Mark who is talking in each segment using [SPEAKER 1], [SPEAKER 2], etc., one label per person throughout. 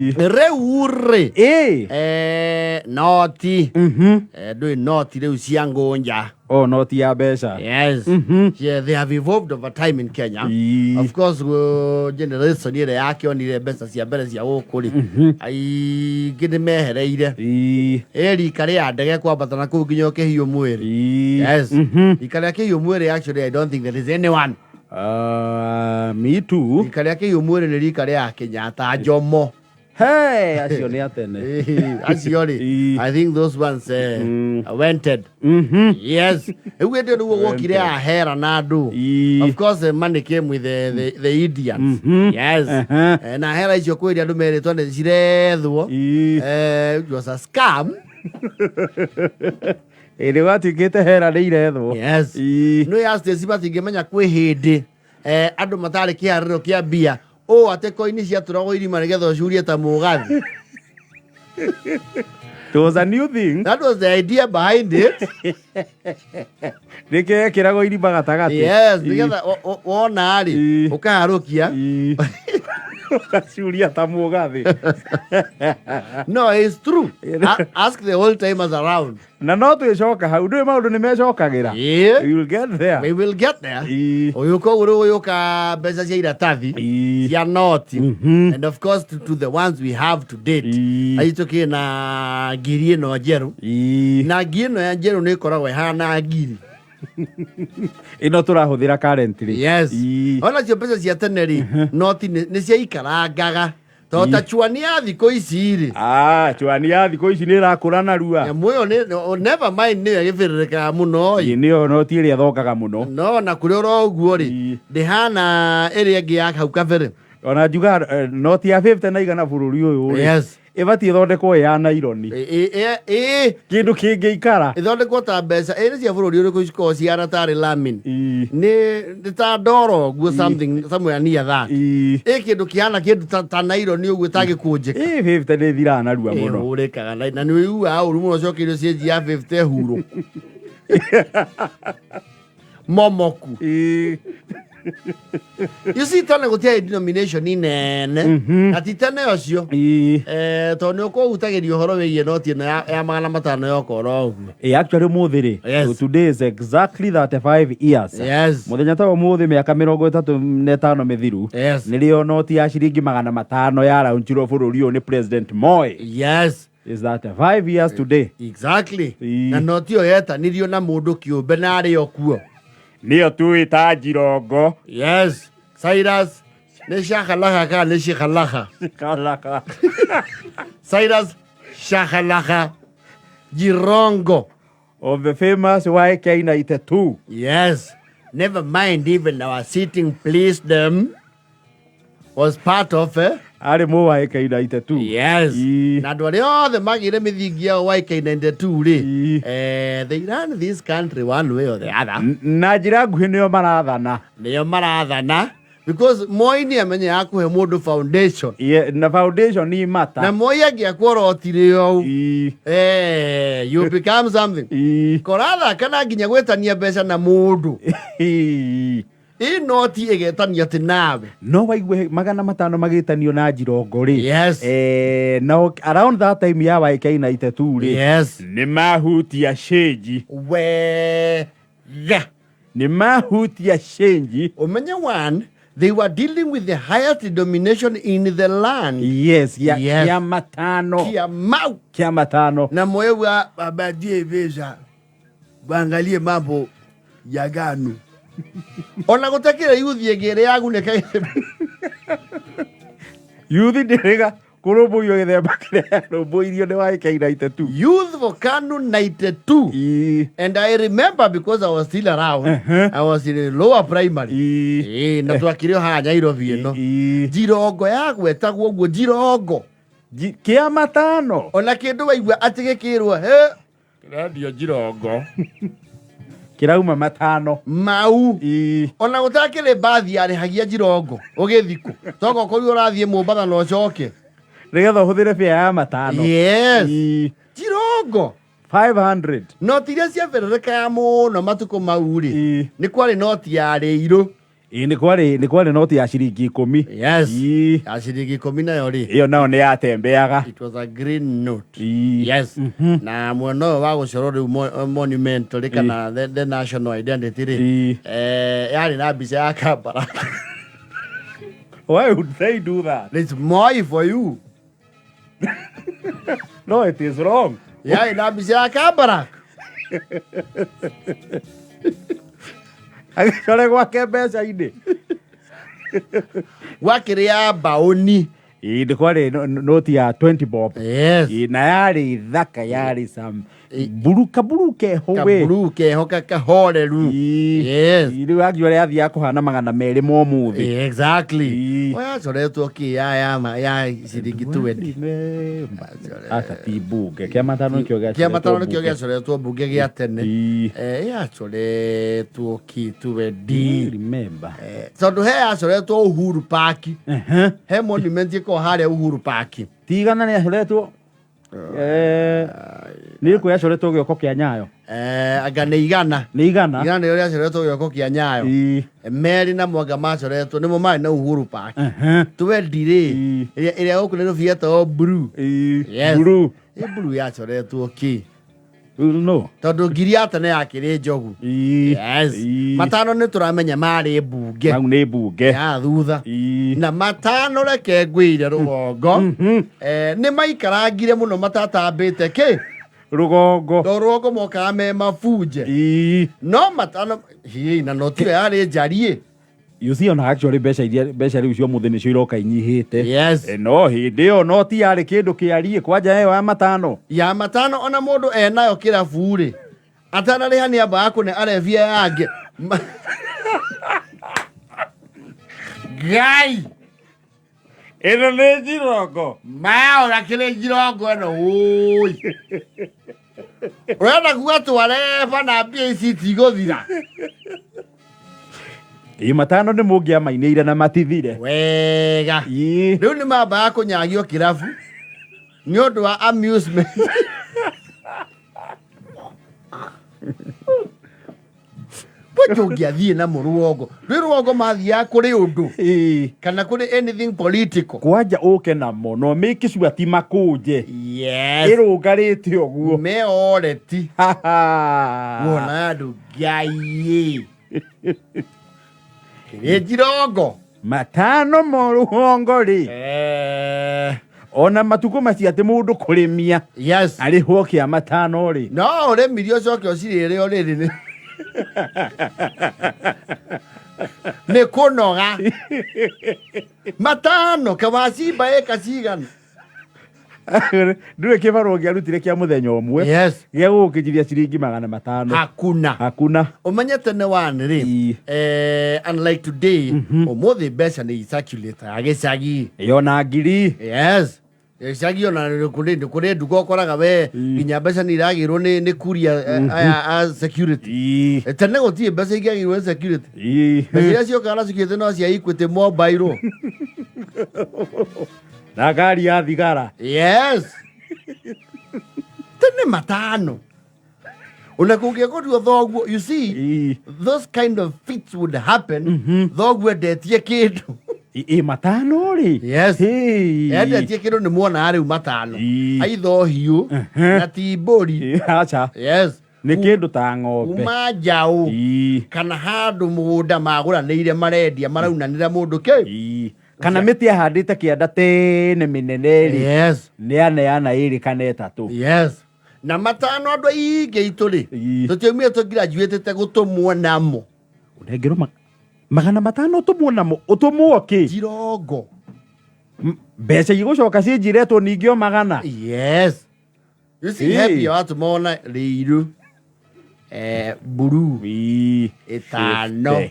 [SPEAKER 1] Rĩu rĩ, noti. Ndũĩ noti rĩu cia ngũnja.
[SPEAKER 2] O noti ya mbeca.
[SPEAKER 1] Yes. Yeah, they have evolved over time in Kenya. Of course, generation ĩrĩa yakĩonire mbeca cia mbere cia gũkũ rĩ, aingĩ nĩ mehereire. Ĩ rika rĩa ndege kwambata na kũu nginya ũkĩhiũ mwĩrĩ. Yes. Rika rĩa kĩhiũ mwĩrĩ, actually I don't think there is anyone.
[SPEAKER 2] Me too.
[SPEAKER 1] Rika rĩa kĩhiũ mwĩrĩ nĩ rika rĩa Kenyatta, Jomo.
[SPEAKER 2] Hey, acio nĩ atene.
[SPEAKER 1] Acio rĩ, I think those ones wented. Yes. Rĩu hĩndĩ ĩyo nĩguo gwokire ahera na andũ. Of course, money came with the Indians. Yes. Na hera icio kwĩ andũ merĩtwo nĩ cirethwo. It was a scam.
[SPEAKER 2] Ĩrĩ gwatuĩkĩte hera nĩ irethwo.
[SPEAKER 1] Yes. No ya Stacy matingĩmenya kwĩ hĩndĩ andũ matarĩ kĩharĩro kĩa mbia ũũ atĩ koini ciatũragwo irima nĩgetha ũcurie ta mũgathi.
[SPEAKER 2] It was a new thing.
[SPEAKER 1] That was the idea behind it.
[SPEAKER 2] Nĩkĩo yekĩragwo irima gatagatĩ.
[SPEAKER 1] Yes, nĩgetha wona rĩ, ũkaharũkia.
[SPEAKER 2] Ũgacuria ta mũgathĩ.
[SPEAKER 1] No, it's true. Ask the old timers around.
[SPEAKER 2] Na no twĩcoka hau, ndũĩ maũndũ nĩ mecokagĩra.
[SPEAKER 1] Yeah.
[SPEAKER 2] We will get there.
[SPEAKER 1] We will get there. Ũyũ koguo rĩu ũyũka mbeca cia iratathi cia noti, and of course to the ones we have to date. Aci tũkĩrĩ na ngiri ĩno njerũ, na ngiri ĩno ya njerũ nĩ ĩkoragwo ĩhana ngiri
[SPEAKER 2] ĩno tũrahũthĩra currently.
[SPEAKER 1] Yes. Ona cio mbeca cia tene rĩ, noti nĩ ciaikarangaga tondũ ta chwani ya thikũ ici rĩ.
[SPEAKER 2] Ah, chwani ya thikũ ici nĩ ĩrakũra narua.
[SPEAKER 1] Nyamũ ĩyo never mind, nĩyo ĩgĩbĩrĩrĩkaga mũno ĩ.
[SPEAKER 2] Nĩyo noti ĩrĩa ĩthongaga mũno.
[SPEAKER 1] No na kũrĩ oro ũguo rĩ, ndĩhana ĩrĩa ĩngĩ ya hau kabere.
[SPEAKER 2] Ona njuga noti ya 50 na 100 bũrũri ũyũ rĩ, ĩbatiĩ ĩthondekwo ĩ ya naironi, kĩndũ kĩngĩikara.
[SPEAKER 1] Ĩthondekwo ta mbeca ĩ nĩ cia bũrũri ũrĩkũ cikoragwo cihana tarĩ lamin? Nĩ ta ndoro ũguo, something somewhere near that. Ĩ kĩndũ kĩhana kĩndũ ta naironi ũguo ĩtangĩkũnjĩka.
[SPEAKER 2] Ĩ 50 nĩ ĩthiraga narua mũno.
[SPEAKER 1] Ĩhũrĩkaga na nĩ ũiguaga ũru mũno ũcokeirwo ciĩnji ya 50 hurũ momoku. You see, tene gũtiarĩ denomination inene na ti tene ũcio, tondũ nĩ ũkũhutagĩria ũhoro wĩgiĩ noti ĩno ya 500 yoka oro ũguo.
[SPEAKER 2] Actually ũmũthĩ rĩ, today is exactly 35 years. Mũthenya ta ũmũthĩ mĩaka 35 mĩthiru, nĩrĩo noti ya ciringi 500 yaraunchirwo bũrũri ũyũ nĩ President Moi. Is 35 years today.
[SPEAKER 1] Exactly. Na noti ĩyo yetanirio na mũndũ kĩũmbe na arĩ o kuo.
[SPEAKER 2] Nĩyo tuĩ ta Njirongo.
[SPEAKER 1] Yes. Cyrus nĩ Shakhalaha kana nĩ Shikhalaha?
[SPEAKER 2] Shikhalaha.
[SPEAKER 1] Cyrus Shakhalaha Jirongo.
[SPEAKER 2] Of the famous YK92.
[SPEAKER 1] Yes. Never mind even our sitting pleased them was part of
[SPEAKER 2] Arĩ mũ YK92.
[SPEAKER 1] Yes. Na andũ arĩa othe magĩire mĩthingi yao YK92 rĩ, they run this country one way or the other.
[SPEAKER 2] Na njĩra nguhĩ nĩo marathana.
[SPEAKER 1] Nĩo marathana because Moi nĩ amenyaga kũhe mũndũ foundation.
[SPEAKER 2] Yeah, na foundation ni mata.
[SPEAKER 1] Na Moi angĩakuorotire ũũ, you become something. Korathaka na nginya gwĩtania mbeca na mũndũ. Ĩ noti ĩgetania atĩ nawe.
[SPEAKER 2] No waigue 500 magĩtanio na Njirongo rĩ. Na around that time ya YK92 rĩ, nĩ mahutia cĩnji.
[SPEAKER 1] Wega.
[SPEAKER 2] Nĩ mahutia cĩnji.
[SPEAKER 1] Ũmenye one, they were dealing with the highest denomination in the land.
[SPEAKER 2] Yes, ya kĩa matano.
[SPEAKER 1] Kĩa mau.
[SPEAKER 2] Kĩa matano.
[SPEAKER 1] Na moyo wa babadie mbeca bangalie mambo ya ganu ona gũtakĩrĩ yuthi ĩngĩ ĩrĩa yagunĩka.
[SPEAKER 2] Yuthi ndĩrĩga kũrũmbũiyo gĩthemba kĩrĩa yarũmbũirio nĩ YK92.
[SPEAKER 1] Youth for KANU 92. And I remember because I was still around. I was in lower primary. Na twakire o haha Nairobi ĩno. Njirongo yagwetagwo ũguo Njirongo.
[SPEAKER 2] Kĩa matano.
[SPEAKER 1] Ona kĩndũ waigua atĩ gĩkĩrwo he kĩrendio Njirongo.
[SPEAKER 2] Kĩrauma matano.
[SPEAKER 1] Mau. Ona gũtakĩrĩ mbathi yarĩhagia Njirongo ũgĩthikũ. Toka ũkorirwo ũrathiĩ Mombatha na ũcoke.
[SPEAKER 2] Nĩgetha ũhũthĩre bĩa ya matano.
[SPEAKER 1] Yes. Njirongo.
[SPEAKER 2] 500.
[SPEAKER 1] Noti iria ciabererekaga mũno matukũ mau rĩ, nĩ kwarĩ noti ya rĩirũ.
[SPEAKER 2] Ĩĩ, nĩ kwarĩ noti ya ciringi 10.
[SPEAKER 1] Yes.
[SPEAKER 2] Ĩĩ.
[SPEAKER 1] Ya ciringi 10 nayo rĩ,
[SPEAKER 2] Ĩyo nayo nĩ yatembeaga.
[SPEAKER 1] It was a green note.
[SPEAKER 2] Ĩĩ.
[SPEAKER 1] Yes, na mwena ũyũ wa gũcorwo rĩu monument rĩ, kana the national identity rĩ, yarĩ na mbica ya Kabaraka.
[SPEAKER 2] Why would they do that?
[SPEAKER 1] It's more for you.
[SPEAKER 2] No, it is wrong.
[SPEAKER 1] Yarĩ na mbica ya Kabaraka.
[SPEAKER 2] Agĩcore gwake mbeca-inĩ.
[SPEAKER 1] Gwakĩrĩ ya mbaũni.
[SPEAKER 2] Ĩĩ, nĩ kwarĩ noti ya 20 bob.
[SPEAKER 1] Yes.
[SPEAKER 2] Ĩĩ, na yarĩ thaka, yarĩ some mburu, kaburu keho we.
[SPEAKER 1] Kaburu keho kahoreru. Yes.
[SPEAKER 2] Rĩu akiuga yathiaga kũhana 200 ma ũmũthĩ.
[SPEAKER 1] Exactly.
[SPEAKER 2] Ĩĩ.
[SPEAKER 1] Oyacoretwo kĩ ya ciringi 20?
[SPEAKER 2] Aca, ti mbunge, kĩa matano nĩkĩo.
[SPEAKER 1] Kĩa matano nĩkĩo
[SPEAKER 2] gĩacoretwo.
[SPEAKER 1] Gĩacoretwo mbunge gĩa tene.
[SPEAKER 2] Ĩĩ.
[SPEAKER 1] Yacoretwo kĩ 20?
[SPEAKER 2] Remember.
[SPEAKER 1] Tondũ he yacoretwo Uhuru Park. He monument ĩkoragwo harĩa Uhuru Park.
[SPEAKER 2] Ti igana rĩacoretwo, nĩ rĩkũ yacoretwo gĩoko kĩa Nyayo?
[SPEAKER 1] Anga nĩ igana.
[SPEAKER 2] Nĩ igana.
[SPEAKER 1] Igana nĩrĩo rĩacoretwo gĩoko kĩa Nyayo. Merĩ na mwanga macoretwo nĩmo marĩ na Uhuru Park. 20 rĩ, ĩrĩa gũkũ Nairobi yetagwo blue. Yes.
[SPEAKER 2] Blue.
[SPEAKER 1] Ĩ blue yacoretwo kĩ?
[SPEAKER 2] No.
[SPEAKER 1] Tondũ ngiri ya tene yakĩrĩ njogu.
[SPEAKER 2] Ĩĩ.
[SPEAKER 1] Yes. Matano nĩ tũramenya marĩ mbunge.
[SPEAKER 2] Mau nĩ mbunge.
[SPEAKER 1] Ya thutha. Na matano, reke ngwĩre, rũgongo nĩ maikarangire mũno matatambĩte kĩ
[SPEAKER 2] Rũgongo.
[SPEAKER 1] To rũgongo mokaga me mabunje. No matano hihi na noti ĩyo yarĩ njariĩ.
[SPEAKER 2] You see, ona actually mbeca iria, mbeca rĩu cia ũmũthĩ nĩcio iroka inyihĩte.
[SPEAKER 1] Yes.
[SPEAKER 2] No hĩndĩ ĩyo noti yarĩ kĩndũ kĩariĩ, kwanja ĩyo ya matano.
[SPEAKER 1] Ya matano, ona mũndũ enayo kĩrabu rĩ, atanarĩha nĩ ambaga kũne arebia yangĩ. Ngai.
[SPEAKER 2] Ĩno nĩ njirongo.
[SPEAKER 1] Maora kĩrĩ njirongo ĩno, ũi ũrenda kuga twareba na mbia ici itigũthira.
[SPEAKER 2] Ĩ matano nĩ mũngĩamainĩire na matithire.
[SPEAKER 1] Wega. Rĩu nĩ mambaga kũnyagio kĩrabu nĩ ũndũ wa amusement. Bwe ũngĩathiĩ na mũrũgongo, rwĩ rũgongo mathiaga kũrĩ ũndũ kana kũrĩ anything political.
[SPEAKER 2] Kwanja ũke namo no make sure ti makũnje.
[SPEAKER 1] Yes.
[SPEAKER 2] Ĩrũngarĩte ũguo.
[SPEAKER 1] Meoreti wona andũ ngai kĩrĩ njirongo.
[SPEAKER 2] Matano mo rũgongo rĩ, ona matukũ macio atĩ mũndũ kũrĩmia arĩhwo kĩa matano rĩ.
[SPEAKER 1] No ũrĩmirie ũcoke ũcirĩre o rĩrĩ nĩ kũnoga. Matano kawacimba ĩka cigana?
[SPEAKER 2] Ndũrĩ kĩbarũa ũngĩarutire kĩa mũthenya ũmwe gĩa gũgũkinyithia ciringi 500.
[SPEAKER 1] Hakuna.
[SPEAKER 2] Hakuna.
[SPEAKER 1] Ũmenye tene one rĩ, unlike today, ũmũthĩ mbeca nĩ icirculate gĩcagi.
[SPEAKER 2] Ĩyo na ngiri.
[SPEAKER 1] Yes, gĩcagi ona nĩ kũrĩ nduka ũkoraga we nginya mbeca nĩ iragĩrwo nĩ kuria aya a security. Tene gũtirĩ mbeca ingĩagĩrwo nĩ security. Mbeca iria ciokaga na security no cia Equity Mobile.
[SPEAKER 2] Na ngari ya thigara.
[SPEAKER 1] Yes, tene matano ona kũngĩakorirwo thoguo, you see, those kind of fits would happen, thoguo endetie kĩndũ.
[SPEAKER 2] Ĩ matano rĩ.
[SPEAKER 1] Yes, endetie kĩndũ nĩ mwonaga rĩu matano aitho hiũ na ti mbũri.
[SPEAKER 2] Aca.
[SPEAKER 1] Yes.
[SPEAKER 2] Nĩ kĩndũ ta ng'ombe.
[SPEAKER 1] Kuma njaũ kana handũ mũgũnda magũranĩire, marendia, maraunanĩra mũndũ kĩ.
[SPEAKER 2] Kana mĩtĩ ahandĩte kĩanda tene mĩnene rĩ, nĩ aneana ĩrĩ kana ĩtatũ.
[SPEAKER 1] Yes, na matano andũ aingĩ itũ rĩ, tũtiaumire tũgraduatĩte gũtũmwo namo.
[SPEAKER 2] Ũnengerwo 500 ũtũmwo namo, ũtũmwo kĩ?
[SPEAKER 1] Njirongo.
[SPEAKER 2] Mbeca igũcoka cinjiretwo ningĩ o magana.
[SPEAKER 1] Yes, you see, happy watu mona rĩirũ, blue, ĩtano,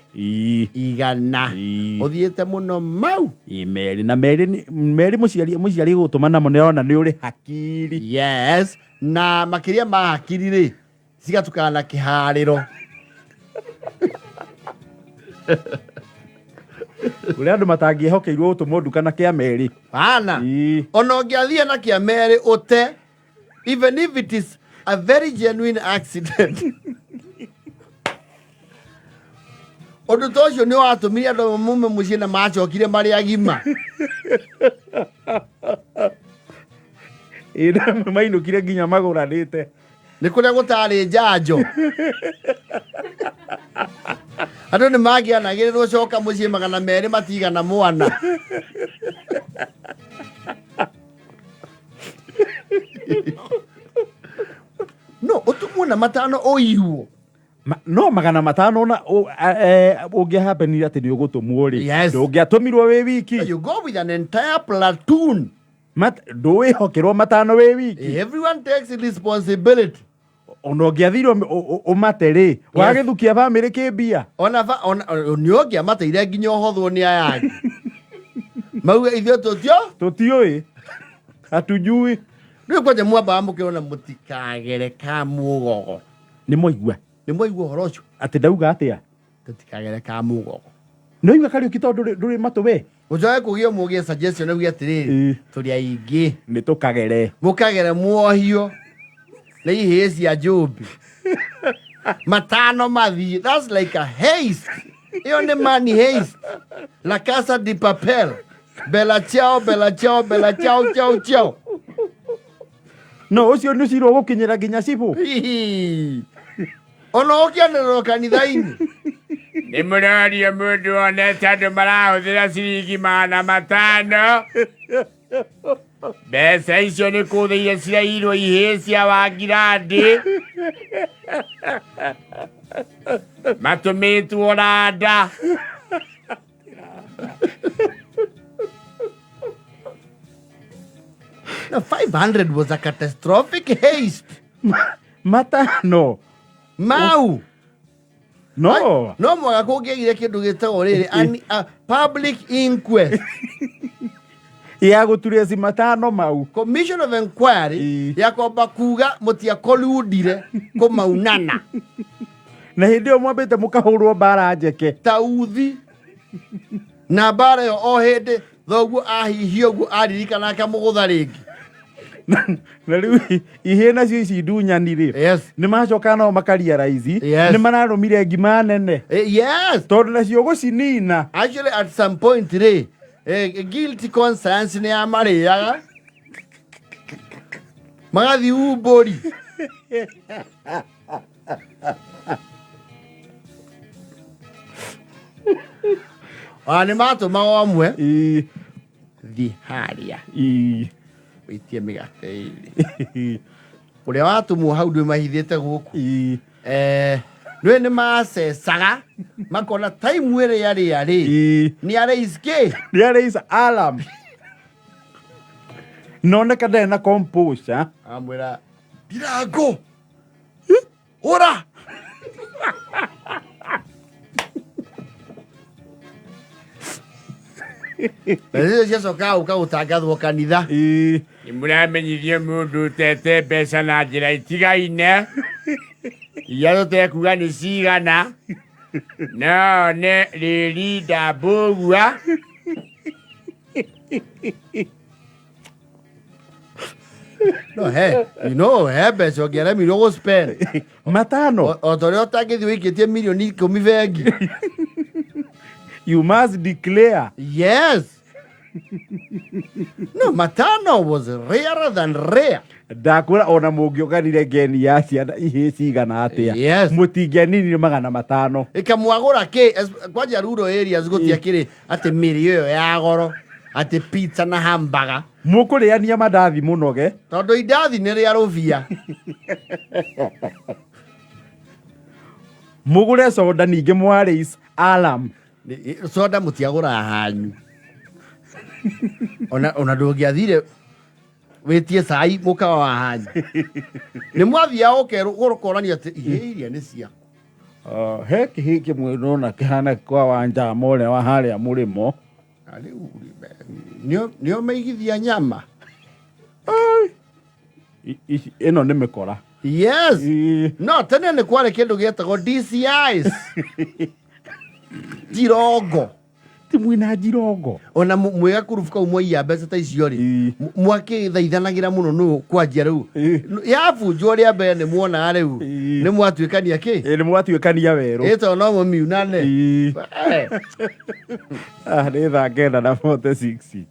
[SPEAKER 1] igana, ũthiĩte mũno mau.
[SPEAKER 2] Ĩ merĩ na merĩ merĩ mũciari gũtũma namo nĩ arona nĩ ũrĩ hakiri.
[SPEAKER 1] Yes, na makĩria ma hakiri rĩ, cigatukana na kĩharĩro.
[SPEAKER 2] Ũrĩa andũ matangĩhokeirwo gũtũmwo nduka na kĩa merĩ.
[SPEAKER 1] Bana, ona ũngĩathiĩ na kĩa merĩ ũte, even if it is a very genuine accident, Ũndũ ta ũcio nĩ watũmire andũ mume mũciĩ na macokire marĩ agima.
[SPEAKER 2] Ĩ, na mainũkire nginya magũranĩte.
[SPEAKER 1] Nĩ kũrĩa gũtarĩ njanjo. Andũ nĩ mangĩanagĩrĩrwo coka mũciĩ 200 matigana mwana. No ũtumwo na 5 ũiywo.
[SPEAKER 2] No 500 na ũngĩhapenire atĩ nĩ ũgũtũmwo rĩ. Ndũngĩatũmirwo wĩ wiki.
[SPEAKER 1] You go with an entire platoon.
[SPEAKER 2] Ndũwĩhokerwo 5 wĩ wiki.
[SPEAKER 1] Everyone takes responsibility.
[SPEAKER 2] Ona ũngĩathirwo ũmate rĩ, wagĩthukia bamĩrĩ kĩmbia.
[SPEAKER 1] Ona nĩ ũngĩamateire nginya ũhothwo nĩ aya angĩ. Mauge ithuĩ tũtio?
[SPEAKER 2] Tũtiũĩ. Hatujui.
[SPEAKER 1] Rĩu kwanja mwambaga mũkĩona mũtikagere ka mũgogo.
[SPEAKER 2] Nĩ mwaigua?
[SPEAKER 1] Nĩ mwaigua ũhoro ũcio?
[SPEAKER 2] Atĩ ndauga atĩa?
[SPEAKER 1] Tũtikagere ka mũgogo.
[SPEAKER 2] Nĩ waigua Kariũki tondũ ndũrĩ matũ we?
[SPEAKER 1] Ũcoke kũgĩa ũmwe ũgĩe suggestion auge atĩrĩrĩ, tũrĩ aingĩ.
[SPEAKER 2] Nĩ tũkagere.
[SPEAKER 1] Mũkagere muohio nĩ ihĩĩ cia njũmbi. 5 mathiĩ. That's like a heist. Ĩyo nĩ money heist. La Casa de Papel. Bella ciao, bella ciao, bella ciao, ciao, ciao.
[SPEAKER 2] No, ũcio nĩ ũcirwo gũkinyĩra nginya cibũ.
[SPEAKER 1] Hihi. Ona ũkĩanĩrĩrwo kanitha-inĩ.
[SPEAKER 3] Nĩ mũrorio mũndũ wonete andũ marahũthĩra ciringi 500. Mbeca icio nĩ kũthĩire cirairwo ihĩĩ cia Wangirandi. Matũmĩtwo randa.
[SPEAKER 1] No, 500 was a catastrophic haste.
[SPEAKER 2] 5.
[SPEAKER 1] Mau.
[SPEAKER 2] No.
[SPEAKER 1] Ai, no mwaka kũngĩagire kĩndũ gĩtagwo rĩrĩ, public inquest.
[SPEAKER 2] Ya gũturia ci 5 mau.
[SPEAKER 1] Commission of inquiry ya kwamba kuga mũtiakoludire kũmaunana.
[SPEAKER 2] Na hĩndĩ ĩyo mwambĩte mũkahũrwo mbara njeke.
[SPEAKER 1] Tauthi. Na mbara ĩyo o hĩndĩ thoguo ahihia ũguo aririkana akamũgũtha rĩngĩ.
[SPEAKER 2] Na rĩu ihĩĩ nacio ici ndunyani rĩ, nĩ macoka nao makaria raizi, nĩ mararũmire ngima nene. Tondũ nacio gũcinina.
[SPEAKER 1] Actually at some point rĩ, guilty conscience nĩ yamarĩaga. Magathiĩ umbũri. Ona nĩ matũmaga ũmwe. Thiĩ harĩa. Wĩtie mĩgate ĩrĩ. Ũrĩa watũmwo hau ndwĩ mahithĩte gũkũ. Nĩwe nĩ macecaga makona time ĩrĩa rĩa rĩ. Nĩ arĩis kĩ?
[SPEAKER 2] Nĩ arĩis alarm. Noneka ndarĩ na composure.
[SPEAKER 1] Amwĩra Ndirango. Ora. Na rĩrĩa ciacokaga gũka gũtangathwo kanitha.
[SPEAKER 3] Nĩ mũramenyithio mũndũ ũtete mbeca na njĩra itigaine. Iria tũtekuga nĩ cigana. No nĩ rĩrinda mbũgua.
[SPEAKER 1] No, he, you know, he mbeca ũngĩaremirwo gũ spend.
[SPEAKER 2] 5.
[SPEAKER 1] O ta ũrĩa ũtangĩthiĩ ũikĩtie 10 mirioni bengi.
[SPEAKER 2] You must declare.
[SPEAKER 1] Yes. No, 5 was rarer than rare.
[SPEAKER 2] Ndakwĩra ona mũngĩũkanire ngeni ya ciana ihĩĩ cigana atĩa. Mũtingĩaninire 500.
[SPEAKER 1] Ĩkamwagũra kĩ? Kwanja rural areas gũtiakĩrĩ atĩ mĩrĩo ĩyo ya goro, atĩ pizza na hamburger.
[SPEAKER 2] Mũkũrĩania mandathi mũnoge.
[SPEAKER 1] Tondũ indathi nĩ rĩa rũbia.
[SPEAKER 2] Mũgũre soda ningĩ mwarĩis alarm.
[SPEAKER 1] Soda mũtiagũraga hanyu. Ona ndũngĩathire wĩtie cai mũkawa wa hanyu. Nĩ mwathiaga ũkerwo ũkonania atĩ ihĩĩ iria nĩ ciaku.
[SPEAKER 2] He kĩhĩĩ kĩmwe ndona kĩhana kwa Wanjama ũrĩa wa harĩa mũrĩmo.
[SPEAKER 1] Na rĩu nĩo maigithia nyama.
[SPEAKER 2] Ai. Ĩno nĩ mĩkora.
[SPEAKER 1] Yes. No tene nĩ kwarĩ kĩndũ gĩetagwo DCIs. Tirongo.
[SPEAKER 2] Ti mwĩna njirongo.
[SPEAKER 1] Ona mwĩ gakurubu kau mwaiya mbeca ta icio rĩ, mwakĩthaithanagĩra mũno nũ kwanjia rĩu yabunjwo rĩa mbere nĩ mwonaga rĩu nĩ mwatuĩkania kĩ.
[SPEAKER 2] Ĩ, nĩ mwatuĩkania werũ.
[SPEAKER 1] Ĩ tondũ no mũmiunane.
[SPEAKER 2] Ah, nĩ thaa 9:46.